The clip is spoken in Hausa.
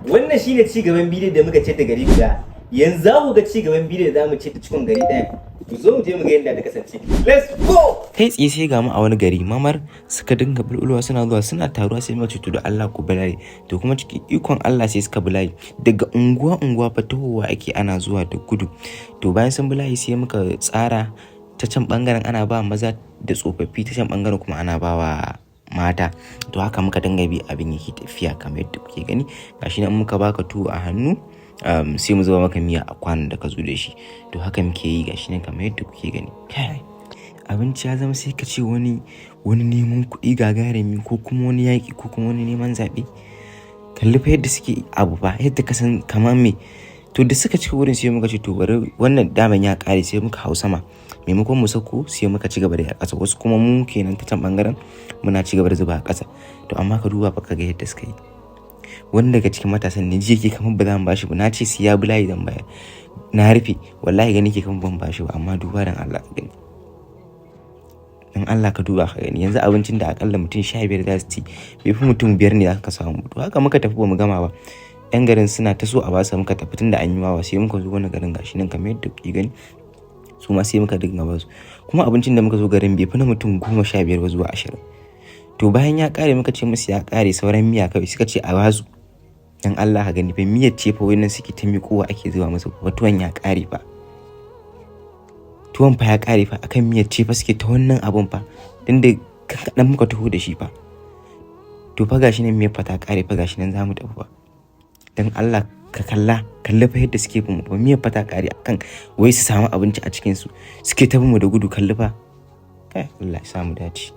Wannan shine ci gaban bidiyon da muka ce ta gari guda. Yanzu za ku ga ci gaban bidiyon da za mu ce ta cikon gari ɗaya. Ku zo mu je mu ga yadda ta kasance. Let's go! Kai tsaye sai ga mu a wani gari mamar suka dinga bulbulwa, suna zuwa suna taruwa. Sai muka ce, "To da Allah ku bi layi." To kuma cikin ikon Allah sai suka bi layi daga unguwa unguwa fa, tahowa ake ana zuwa da gudu. To bayan sun bi layi, sai muka tsara ta can bangaren ana ba maza da tsofaffi, ta can bangaren kuma ana ba wa mata. To haka muka dinga bi, abin yake tafiya kamar yadda kuke gani. Gashi nan, muka baka tuwo a hannu, sai mu zuba maka miya a kwanon da ka zo da shi. To haka muke yi, gashi nan kamar yadda kuke gani. Kai, abinci ya zama sai ka ce wani neman kuɗi gagarumi, ko kuma wani yaƙi, ko kuma wani neman zaɓe. Kalli fa yadda suke abu fa, yadda ka san kamar me. To da suka cika wurin, sai muka ce to bari, wannan daman ya ƙare. Sai muka hau sama, maimakon mu sauko sai muka ci gaba da ƙasa. Wasu kuma mu kenan ta can bangaren muna ci gaba da zuba a ƙasa. To amma ka duba fa ka ga yadda suka yi. Wani daga cikin matasan ne ji yake kamar ba za mu bashi ba. Na ce sai ya bi layi zan bayar, na rufe. Wallahi gani ke kamar ban bashi ba. Amma duba dan Allah ka gani, dan Allah ka duba ka gani, yanzu abincin da akalla mutum 15 za su ci, bai fi mutum 5 ne za ka samu. To haka muka tafi, ba mu gama ba. Yan garin suna ta so a basu, muka tafi. Tunda an yi wawa, sai muka zo wani garin, gashi nan kamar yadda kuke gani, su ma sai muka dinga basu. Kuma abincin da muka zo garin bai fi na mutum 15 ba zuwa 20. To bayan ya kare, muka ce musu ya kare, sauran miya kawai. Suka ce a basu. Dan Allah ka gani fa, miyar ce fa wannan suke ta miƙowa ake zuba musu fa. Tuwon ya kare fa, tuwon fa ya kare fa. Akan miyar ce fa suke ta wannan abun fa, tunda kaɗan muka taho da shi fa. To fa gashi nan, miyar fa ta kare fa, gashi nan zamu tafi fa. Dan Allah ka kalla, kalli fa yadda suke bin mu fa. Miyar fa ta kare, akan wai su samu abinci a cikin su suke ta bin mu da gudu. Kalli fa kai, Allah ya samu dace.